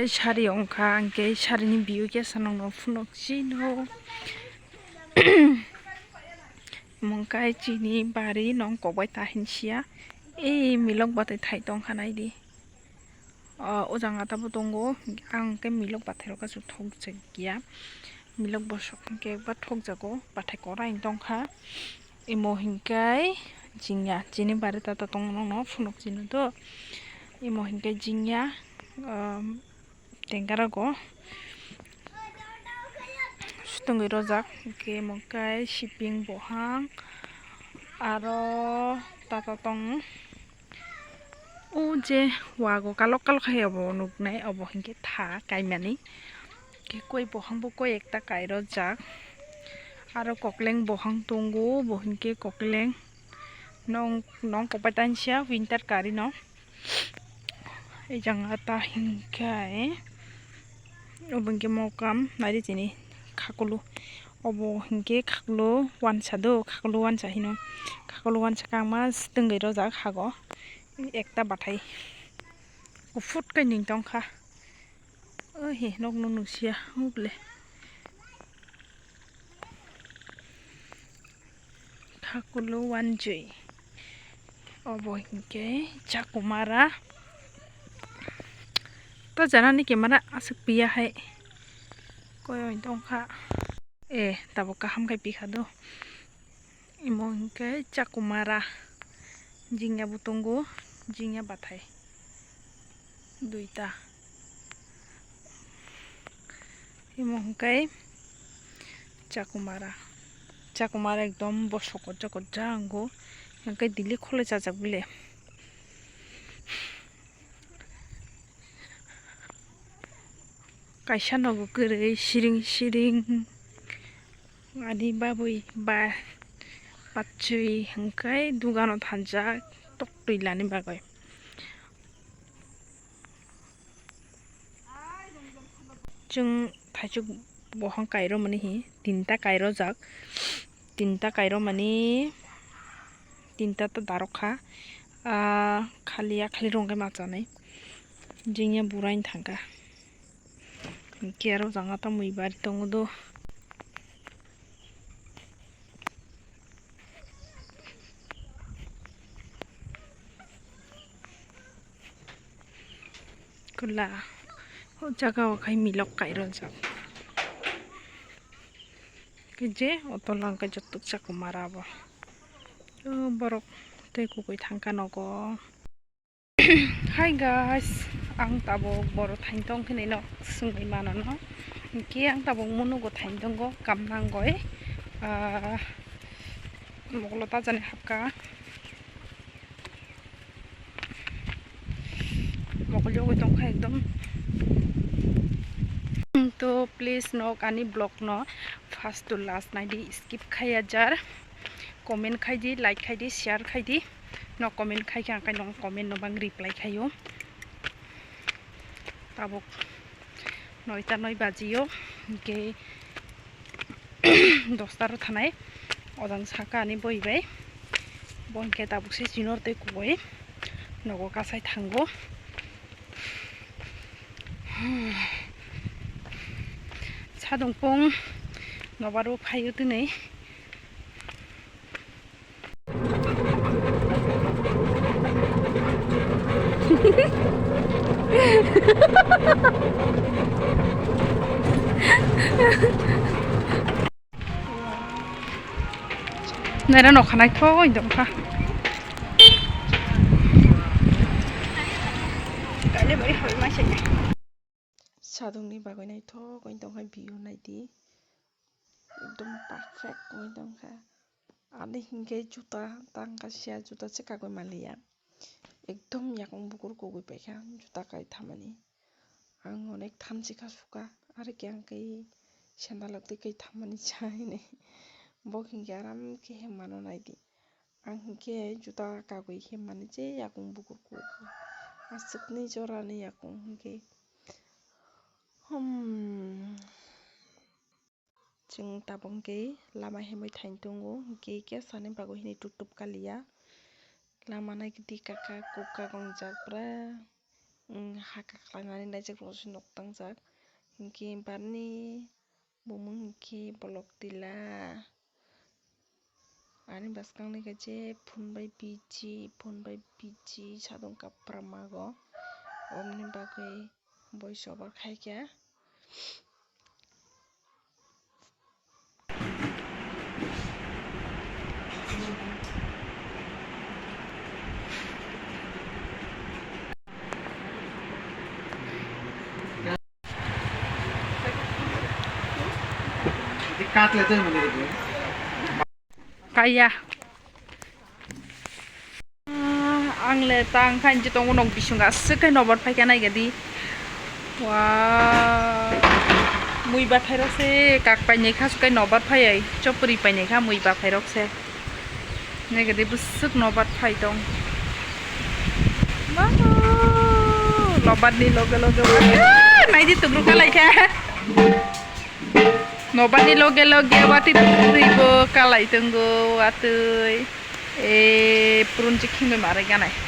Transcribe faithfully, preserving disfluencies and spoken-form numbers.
Sari wngkha, hwnkhe sarini view khe sa nokno phunuk sino. Mungkai chini bari nong kokbai ta hinsiya. Ei milok batai thai tongkha naidi. O, o jang atabo tongo. Ang khe milok bathai rok kasu thokjak ya. Milok bosok hwnkhe ba thokjago, bathai korai tongkha. Imo hwnkhe jingya, chini bari tata tongo nokno phunuk chino do. Imo hwnkhe jingya, um, tengkarago swtwngwi rojak, hwnkhe imo khe siping bohang aro tata tong. O je wago kalok kalok hai obo nuknai, obo hwnkhe tha kaimani. Khe koi bohang bo koi ekta kairojak. Aro kokleng bohang tongo, bo hwnkhe kokleng. Nong, nong kopai tansia winter kari no. Ejang ata hwnkhe obo hwnkhe mokam naidi chini khakulu. Obo hwnkhe khakulu wansa do, khakulu wansa hino. Khakulu wansa kangma swtwngwi rojak hago. Ekta bathai kuphut khe ning tongkha. O he, nokno nusia, o bwle. Khakulu wanjwi. Obo hwnkhe Chakumara. To janani camera aswk piya hai. Koi oi tongkha. E, tabuk kaham khai pikha do. Imo hwnkhe Chakumara. Jingya bo tongo, jingya bathai. Duita. Imo hwnkhe Chakumara. Chakumara ekdom bosok kotja kotja wngo. Hwnkhe dili khole chajak bile. Kaisa nogo kwrwi siring siring. Ani babui ba bachwi hwnkhe dugano thanjak tok twi lani bagwi. Chwng thaichuk bohang kairomani hi tinta kairojak, tinta kairomani tinta ta darok kha, ah, khali a khali rwngkhe machanai jingya buraini thangkha. Hwnkhe aro janga tamwi bari tongo do. Kwla o jaga o khai milok kairojak. Khe je o tola hwnkhe joto Chakumara bo. O borok tei kubui thangkha nogo. Hi guys, ang tabuk boro thaintong khe nino swngwi mano no. Hwnkhe ang tabuk munugo thaintongo kamnangoi. Ah, mokolo ta jani hapka. Mokol jogwi tongkha ekdom. To please nok ani vlog no first to last naidi, skip khaiya jar. Comment khaidi, like khaidi, share khaidi. No comment khai khe ang khe no comment no bang reply khaio. Tabuk noita noi bajio, hwnkhe dosta ro thanai. Ojang saka ani boi bai. Bo hwnkhe tabuk se chinor tei kubui nogo kasai thango. Sadongpung nobaro phaio tini. Naira nokha naithok wng tongkha. Sadungni bagwi naithok wng tongkha view naidi. Ekdom perfect wng tongkha. Ani hinkhe juta tangka sia, juta se kagwi manliya. Ekdom yakung bukur kugwi paikha juta kai thamani. Ang onek thamchi kha suka, aro khe ang kai sandal rok twi kai thammani cha hinwi. Bo hinkhe aram khe hemmano naidi. Ang hinkhe juta kagwi hemmani je yakung bukur kugo. Aswkni jorani yakung hinkhe. Hmm. Chwng tabuk hinkhe lama himwi thaini tongo, hinkhe khe sani bagwi hini tuk tuk kaliya. Lama naikhe di kaka kuk kagongjak pura. mm, haka khlainani naijak rok se nok tangjak. Hinkhe barni bumung hinkhe bolok tila. Ani bwskangni khe je phone bai busy, phone bai busy sadong kapra mago. Omni bagwi voice over khaikha. Kaya. Ah, ang le ta wngkha hinwi tongo nok bising aswk khe nobar phaikha naikha di. Wow. Mui bathai rok se kak painai kha swk khe nobar phaiwi chopri painai kha mui bathai rok se. Naikha di bwswk nobar phai tong. Wow. Nobar ni loge loge, ah, naidi tubruk kha laikha. Nobar ni loge loge watwi twi bo kalai tongo watwi. E, purun chikhin bai marai ganai.